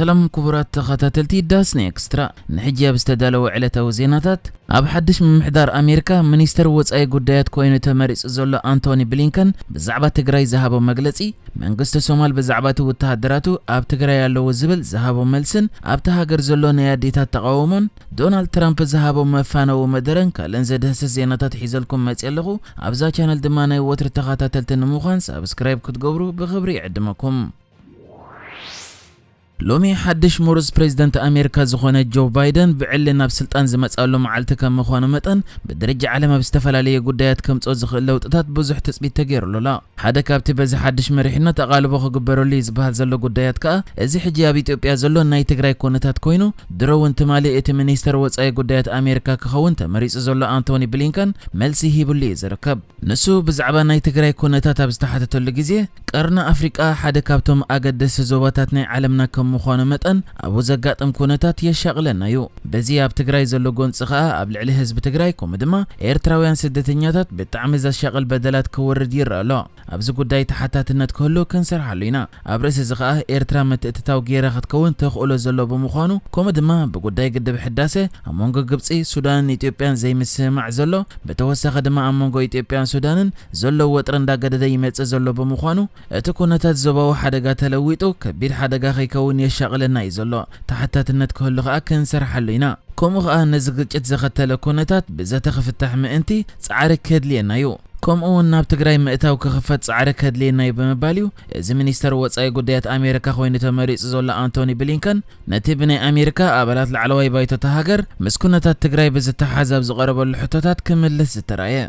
ሰላም ክቡራት ተኸታተልቲ ዳስኒ ኤክስትራ፣ ንሕጂ ኣብ ዝተዳለወ ዕለታዊ ዜናታት፣ ኣብ ሓድሽ ምምሕዳር ኣሜሪካ ሚኒስተር ወጻኢ ጉዳያት ኮይኑ ተመሪጹ ዘሎ ኣንቶኒ ብሊንከን ብዛዕባ ትግራይ ዝሃቦ መግለጺ፣ መንግስቲ ሶማል ብዛዕባ እቲ ወተሃደራቱ ኣብ ትግራይ ኣለዎ ዝብል ዝሃቦ መልስን ኣብቲ ሃገር ዘሎ ናይ ኣዴታት ተቓውሞን፣ ዶናልድ ትራምፕ ዝሃቦ መፋነዊ መደረን ካልእን ዘድህስስ ዜናታት ሒዘልኩም መጽእ ኣለኹ። ኣብዛ ቻነል ድማ ናይ ወትሪ ተኸታተልቲ ንምዃን ሳብስክራይብ ክትገብሩ ብኽብሪ ይዕድመኩም። ሎሚ ሓድሽ ምሩጽ ፕሬዝደንት ኣሜሪካ ዝኾነ ጆ ባይደን ብዕሊ ናብ ስልጣን ዝመጽኣሉ መዓልቲ ከም ምዃኑ መጠን፣ ብደረጃ ዓለም ኣብ ዝተፈላለየ ጉዳያት ከምጽኦ ዝኽእል ለውጥታት ብዙሕ ትጽቢት ተገይሩሉ ኣሎ። ሓደ ካብቲ በዚ ሓድሽ መሪሕነት ኣቓልቦ ክግበረሉ እዩ ዝበሃል ዘሎ ጉዳያት ከኣ፣ እዚ ሕጂ ኣብ ኢትዮጵያ ዘሎ ናይ ትግራይ ኩነታት ኮይኑ፣ ድሮ እውን ትማሊ እቲ ሚኒስተር ወጻኢ ጉዳያት ኣሜሪካ ክኸውን ተመሪጹ ዘሎ ኣንቶኒ ብሊንከን መልሲ ሂብሉ እዩ ዝርከብ። ንሱ ብዛዕባ ናይ ትግራይ ኩነታት ኣብ ዝተሓተተሉ ግዜ፣ ቀርኒ ኣፍሪቃ ሓደ ካብቶም ኣገደስቲ ዞባታት ናይ ዓለምና ከም ምዃኑ መጠን፣ ኣብኡ ዘጋጥም ኩነታት የሻቕለና እዩ። በዚ ኣብ ትግራይ ዘሎ ጎንጺ ከኣ ኣብ ልዕሊ ህዝቢ ትግራይ፣ ከምኡ ድማ ኤርትራውያን ስደተኛታት ብጣዕሚ ዘሻቕል በደላት ክወርድ ይረኣ ኣሎ። ኣብዚ ጉዳይ ተሓታትነት ክህሉ ክንሰርሓሉ ኢና። ኣብ ርእሲ እዚ ከኣ ኤርትራ ምትእትታው ገይራ ክትከውን ተኽእሎ ዘሎ ብምዃኑ፣ ከምኡ ድማ ብጉዳይ ግድብ ሕዳሰ ኣብ መንጎ ግብጺ፣ ሱዳንን ኢትዮጵያን ዘይምስምማዕ ዘሎ፣ ብተወሳኺ ድማ ኣብ መንጎ ኢትዮጵያን ሱዳንን ዘሎ ወጥሪ እንዳገደደ ይመጽእ ዘሎ ብምዃኑ፣ እቲ ኩነታት ዞባዊ ሓደጋ ተለዊጡ ከቢድ ሓደጋ ከይከውን የሻቕለና እዩ ዘሎ። ተሓታትነት ክህሉ ከኣ ክንሰርሓሉ ኢና። ከምኡ ከኣ ነዚ ግጭት ዘኸተለ ኩነታት ብዘተ ክፍታሕ ምእንቲ ጻዕሪ ከድልየና እዩ። ከምኡ እውን ናብ ትግራይ ምእታው ክኽፈት ጻዕሪ ከድልየና እዩ ብምባል እዩ እዚ ሚኒስተር ወጻኢ ጉዳያት ኣሜሪካ ኮይኑ ተመሪጹ ዘሎ ኣንቶኒ ብሊንከን ነቲ ብናይ ኣሜሪካ ኣባላት ላዕለዋይ ባይቶ እታ ሃገር ምስ ኩነታት ትግራይ ብዝተሓሓዝ ኣብ ዝቐረበሉ ሕቶታት ክምልስ ዝተራእየ።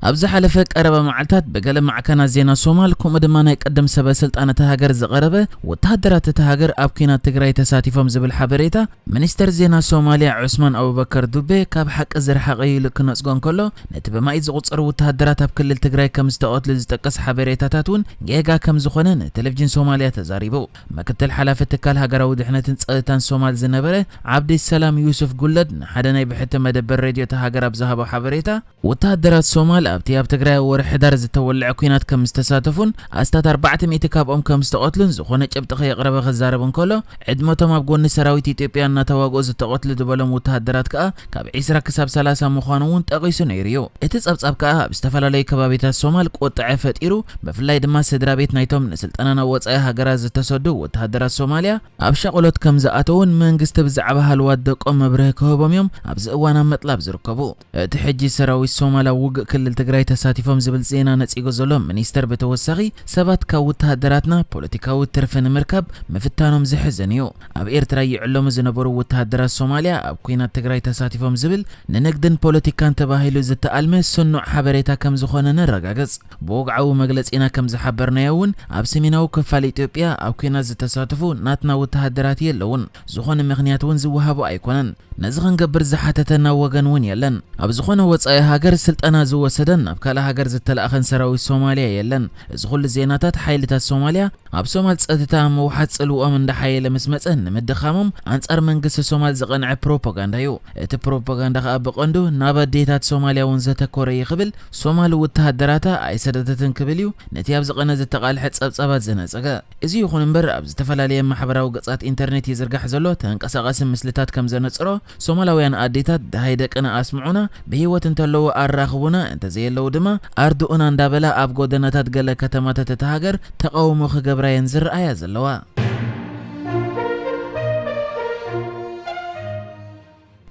ኣብ ዝሓለፈ ቀረባ መዓልታት ብገለ ማዕከናት ዜና ሶማል፣ ከምኡ ድማ ናይ ቀደም ሰበ ስልጣን እታ ሃገር ዝቐረበ፣ ወተሃደራት እታ ሃገር ኣብ ኲናት ትግራይ ተሳቲፎም ዝብል ሓበሬታ፣ ሚኒስተር ዜና ሶማልያ ዑስማን ኣቡበከር ዱቤ ካብ ሓቂ ዝረሓቐ እዩ ኢሉ ክነጽጎ እንከሎ፣ ነቲ ብማኢት ዝቑጸሩ ወተሃደራት ኣብ ክልል ትግራይ ከም ዝተቐትሉ ዝጠቅስ ሓበሬታታት እውን ጌጋ ከም ዝኾነ ንቴሌቪዥን ሶማልያ ተዛሪቡ። ምክትል ሓላፊ ትካል ሃገራዊ ድሕነትን ጸጥታን ሶማል ዝነበረ ዓብዲ ሰላም ዩሱፍ ጉለድ ንሓደ ናይ ብሕቲ መደበር ሬድዮ እታ ሃገር ኣብ ዝሃቦ ሓበሬታ፣ ወተሃደራት ሶማል ኣብቲ ኣብ ትግራይ ኣብ ወርሒ ሕዳር ዝተወልዐ ኲናት ከም ዝተሳተፉን ኣስታት ኣርባዕተ ሚእቲ ካብኦም ከም ዝተቐትሉን ዝኾነ ጭብጢ ከየቕረበ ክዛረብ እንከሎ፣ ዕድመቶም ኣብ ጎኒ ሰራዊት ኢትዮጵያ እናተዋግኡ ዝተቐትሉ ዝበሎም ወተሃደራት ከኣ ካብ ዒስራ ክሳብ ሰላሳ ምዃኑ እውን ጠቒሱ ነይሩ እዩ። እቲ ጸብጻብ ከኣ ኣብ ዝተፈላለዩ ከባቢታት ሶማል ቁጥዐ ፈጢሩ፣ ብፍላይ ድማ ስድራ ቤት ናይቶም ንስልጠና ናብ ወጻኢ ሃገራት ዝተሰዱ ወተሃደራት ሶማልያ ኣብ ሻቕሎት ከም ዝኣተዉን መንግስቲ ብዛዕባ ሃልዋት ደቆም መብርሂ ክህቦም እዮም ኣብዚ እዋን ኣብ ምጥላብ ዝርከቡ። እቲ ሕጂ ሰራዊት ሶማል ኣብ ውግእ ክልል ትግራይ ተሳቲፎም ዝብል ዜና ነጺጎ ዘሎ ሚኒስተር ብተወሳኺ፣ ሰባት ካብ ወተሃደራትና ፖለቲካዊ ትርፊ ንምርካብ ምፍታኖም ዘሕዝን እዩ። ኣብ ኤርትራ ይዕለሙ ዝነበሩ ወተሃደራት ሶማልያ ኣብ ኲናት ትግራይ ተሳቲፎም ዝብል ንንግድን ፖለቲካን ተባሂሉ ዝተኣልመ ስኑዕ ሓበሬታ ከም ዝኾነ ነረጋግጽ። ብወግዓዊ መግለጺና ከም ዝሓበርናዮ እውን ኣብ ሰሜናዊ ክፋል ኢትዮጵያ ኣብ ኲናት ዝተሳተፉ ናትና ወተሃደራት የለውን። ዝኾነ ምኽንያት እውን ዝወሃቡ ኣይኮነን። ነዚ ክንገብር ዝሓተተና ወገን እውን የለን። ኣብ ዝኾነ ወጻኢ ሃገር ስልጠና ዝወሰደን ናብ ካልእ ሃገር ዝተላእኸን ሰራዊት ሶማልያ የለን። እዚ ኩሉ ዜናታት ሓይልታት ሶማልያ ኣብ ሶማል ጸጥታ ምውሓድ ጽልውኦም እንዳሓየለ ምስ መጸ ንምድኻሞም ኣንጻር መንግስቲ ሶማል ዝቐንዐ ፕሮፓጋንዳ እዩ። እቲ ፕሮፓጋንዳ ከኣ ብቐንዱ ናብ ኣዴታት ሶማልያ እውን ዘተኮረ እዩ ክብል፣ ሶማል ወተሃደራታ ኣይሰደደትን ክብል እዩ ነቲ ኣብ ዝቐነ ዝተቓልሐ ጸብጻባት ዘነጸገ። እዚ ይኹን እምበር፣ ኣብ ዝተፈላለየ ማሕበራዊ ገጻት ኢንተርኔት ይዝርጋሕ ዘሎ ተንቀሳቓሲ ምስልታት ከም ዘነጽሮ፣ ሶማላውያን ኣዴታት፣ "ደሃይ ደቅና ኣስምዑና፣ ብህይወት እንተለዉ ኣራኽቡና፣ እንተዘየለዉ ድማ ኣርድኡና" እንዳበላ ኣብ ጎደናታት ገለ ከተማታት እታ ሃገር ተቓውሞ ክገብራ እየን ዝረኣያ ዘለዋ።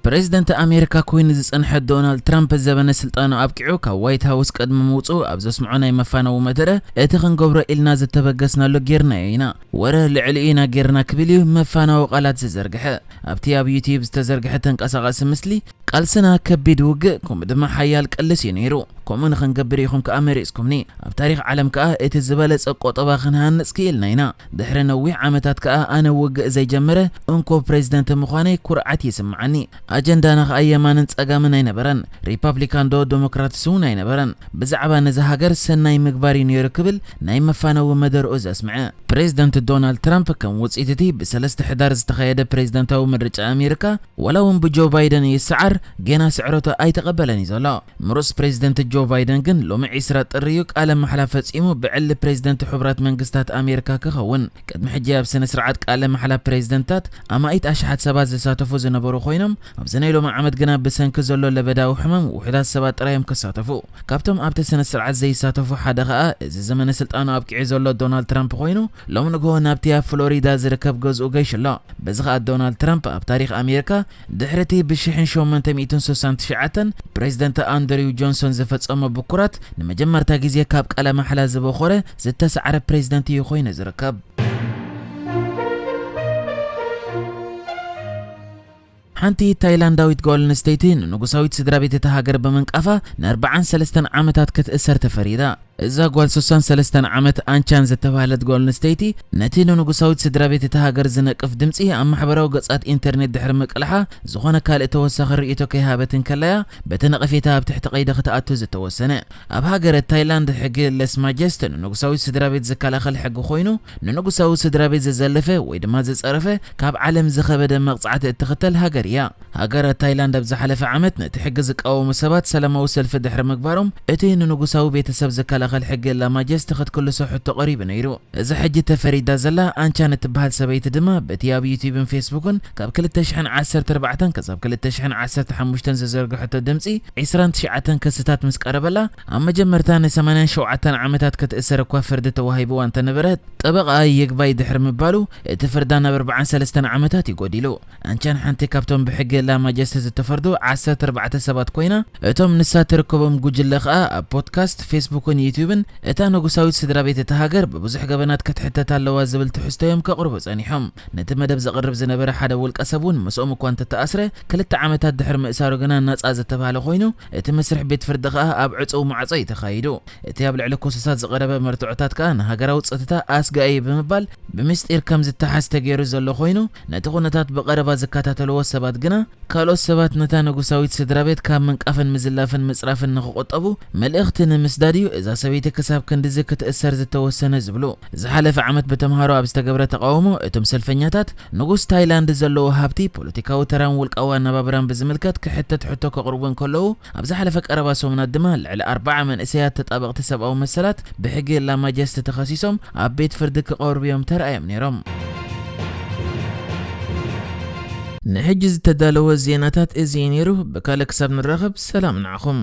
ፕሬዝደንት ኣሜሪካ ኮይኑ ዝጸንሐ ዶናልድ ትራምፕ ዘበነ ስልጣኑ ኣብቂዑ ካብ ዋይት ሃውስ ቅድሚ ምውጽኡ ኣብ ዘስምዖ ናይ መፋነዊ መደረ፣ "እቲ ክንገብሮ ኢልና ዝተበገስናሉ ጌርናዮ ኢና። ወረ ልዕሊኡ ኢና ጌርና" ክብል እዩ መፋነዊ ቃላት ዝዘርግሐ። ኣብቲ ኣብ ዩትዩብ ዝተዘርግሐ ተንቀሳቓሲ ምስሊ፣ "ቃልስና ከቢድ ውግእ፣ ከምኡ ድማ ሓያል ቅልስ እዩ ነይሩ። ከምኡ ንኽንገብር ኢኹም ከኣ መሪጽኩምኒ። ኣብ ታሪኽ ዓለም ከኣ እቲ ዝበለጸ ቆጠባ ክንሃንጽ ክኢልና ኢና። ድሕሪ ነዊሕ ዓመታት ከኣ ኣነ ውግእ ዘይጀመረ እንኮ ፕሬዝደንት ምዃነይ ኩርዓት ይስምዓኒ። ኣጀንዳና ከኣ የማንን ጸጋምን ኣይነበረን፣ ሪፓብሊካን ዶ ዲሞክራትስ እውን ኣይነበረን። ብዛዕባ ነዛ ሃገር ሰናይ ምግባር እዩ ነይሩ" ክብል ናይ መፋነዊ መደርኡ ዘስምዐ። ፕሬዝደንት ዶናልድ ትራምፕ ከም ውጽኢት እቲ ብሰለስተ ሕዳር ዝተኻየደ ፕሬዝደንታዊ ምርጫ ኣሜሪካ፣ ዋላ እውን ብጆ ባይደን ይሰዓር፣ ገና ስዕረቱ ኣይተቐበለን እዩ ዘሎ። ምሩጽ ፕሬዝደንት ጆ ጆ ባይደን ግን ሎሚ ዒስራ ጥሪ እዩ ቃለ ማሕላ ፈጺሙ ብዕሊ ፕሬዚደንት ሕቡራት መንግስታት ኣሜሪካ ክኸውን። ቅድሚ ሕጂ ኣብ ስነ ስርዓት ቃለ ማሕላ ፕሬዚደንታት ኣማኢት ኣሽሓት ሰባት ዝሳተፉ ዝነበሩ ኮይኖም፣ ኣብዚ ናይ ሎሚ ዓመት ግና ብሰንኪ ዘሎ ለበዳዊ ሕማም ውሑዳት ሰባት ጥራይ እዮም ክሳተፉ። ካብቶም ኣብቲ ስነ ስርዓት ዘይሳተፉ ሓደ ከኣ እዚ ዘመነ ስልጣኑ ኣብቂዑ ዘሎ ዶናልድ ትራምፕ ኮይኑ፣ ሎም ንግሆ ናብቲ ኣብ ፍሎሪዳ ዝርከብ ገዝኡ ገይሹ ኣሎ። በዚ ከኣ ዶናልድ ትራምፕ ኣብ ታሪኽ ኣሜሪካ ድሕሪ እቲ ብ ሺሕን ሸሞንተ ሚእትን ስሳን ትሽዓተን ፕሬዚደንት ኣንድሪው ጆንሶን ዝፈጸሞ ብኩራት ንመጀመርታ ግዜ ካብ ቃለ ማሕላ ዝበኾረ ዝተሳዕረ ፕሬዚደንት እዩ ኮይኑ ዝርከብ። ሓንቲ ታይላንዳዊት ጓል ኣንስተይቲ ንንጉሳዊት ስድራ ቤት እታ ሃገር ብምንቃፋ ንኣርባዓን ሰለስተን ዓመታት ክትእሰር ተፈሪዳ። እዛ ጓል ስሳን ሰለስተን ዓመት ኣንቻን ዝተባህለት ጓል ኣንስተይቲ ነቲ ንንጉሳዊት ስድራ ቤት እታ ሃገር ዝነቅፍ ድምጺ ኣብ ማሕበራዊ ገጻት ኢንተርኔት ድሕሪ ምቅልሓ ዝኾነ ካልእ ተወሳኺ ርእይቶ ከይሃበት እንከላያ በቲ ነቐፌታ ኣብ ትሕቲ ቀይዲ ክትኣቱ ዝተወሰነ። ኣብ ሃገረ ታይላንድ ሕጊ ለስ ማጀስት ንንጉሳዊት ስድራ ቤት ዝከላኸል ሕጊ ኮይኑ ንንጉሳዊ ስድራ ቤት ዝዘለፈ ወይ ድማ ዝጸረፈ ካብ ዓለም ዝኸበደ መቕጻዕቲ እትኽተል ሃገር እያ። ሃገረ ታይላንድ ኣብ ዝሓለፈ ዓመት ነቲ ሕጊ ዝቃወሙ ሰባት ሰላማዊ ሰልፊ ድሕሪ ምግባሮም እቲ ንንጉሳዊ ቤተሰብ ዝከላኸል ሕጊ ላማጀስት ክትክልሶ ሕቶ ቀሪቡ ነይሩ። እዚ ሕጂ ተፈሪዳ ዘላ ኣንቻን እትበሃል ሰበይቲ ድማ በቲ ኣብ ዩቲዩብን ፌስቡክን ካብ ክልተ ሽሕን ዓሰርተ ኣርባዕተን ክሳብ ክልተ ሽሕን ዓሰርተ ሓሙሽተን ዝዘርግሐቶ ድምፂ ዒስራን ትሽዓተን ክስታት ምስ ቀረበላ ኣብ መጀመርታ ንሰማንያን ሸውዓተን ዓመታት ክትእሰር እኳ ፍርዲ ተዋሂብዋ እንተነበረ ጠበቓኣ ይግባይ ድሕሪ ምባሉ እቲ ፍርዳ ናብ ኣርባዓን ሰለስተን ዓመታት እዩ ጎዲሉ። ኣንቻን ሓንቲ ካብቶም ብሕጊ ላማጀስት ዝተፈርዱ ዓሰርተ ኣርባዕተ ሰባት ኮይና እቶም ንሳ ትርከቦም ጉጅለ ከኣ ኣብ ፖድካስት፣ ፌስቡክን ዩቲዩብን እታ ንጉሳዊት ስድራ ቤት እታ ሃገር ብብዙሕ ገበናት ክትሕተት ኣለዋ ዝብል ትሕዝቶ እዮም ከቕርቡ ጸኒሖም። ነቲ መደብ ዘቕርብ ዝነበረ ሓደ ውልቀ ሰብ እውን ምስኦም እኳ እንተተኣስረ ክልተ ዓመታት ድሕሪ ምእሳሩ ግና ናጻ ዝተባህለ ኮይኑ እቲ መስርሕ ቤት ፍርዲ ከኣ ኣብ ዕጹው ማዕጾ እዩ ተኻይዱ። እቲ ኣብ ልዕሊ ክሱሳት ዝቐረበ መርትዖታት ከኣ ንሃገራዊ ጸጥታ ኣስጋኢ ብምባል ብምስጢር ከም ዝተሓዝ ተገይሩ ዘሎ ኮይኑ ነቲ ኩነታት ብቐረባ ዝከታተልዎ ሰባት ግና ካልኦት ሰባት ነታ ንጉሳዊት ስድራ ቤት ካብ ምንቃፍን ምዝላፍን ምጽራፍን ንኽቑጠቡ መልእኽቲ ንምስዳድ እዩ እዛ ሰበይቲ ክሳብ ክንድዚ ክትእሰር ዝተወሰነ ዝብሉ። ዝሓለፈ ዓመት ብተምሃሮ ኣብ ዝተገብረ ተቓውሞ እቶም ሰልፈኛታት ንጉስ ታይላንድ ዘለዎ ሃብቲ፣ ፖለቲካዊ ተራን ውልቃዊ ኣነባብራን ብዝምልከት ክሕተት ሕቶ ከቕርቡ እንከለዉ ኣብ ዝሓለፈ ቀረባ ሰሙናት ድማ ልዕሊ ኣርባዓ መንእሰያት ተጣበቕቲ ሰብኣዊ መሰላት ብሕጊ ላማጀስት ተኸሲሶም ኣብ ቤት ፍርዲ ክቐርቡ እዮም ተራእዮም ነይሮም። ንሕጂ ዝተዳለወ ዜናታት እዚ እዩ ነይሩ። ብካልእ ክሳብ ንራኸብ ሰላም ንዓኹም።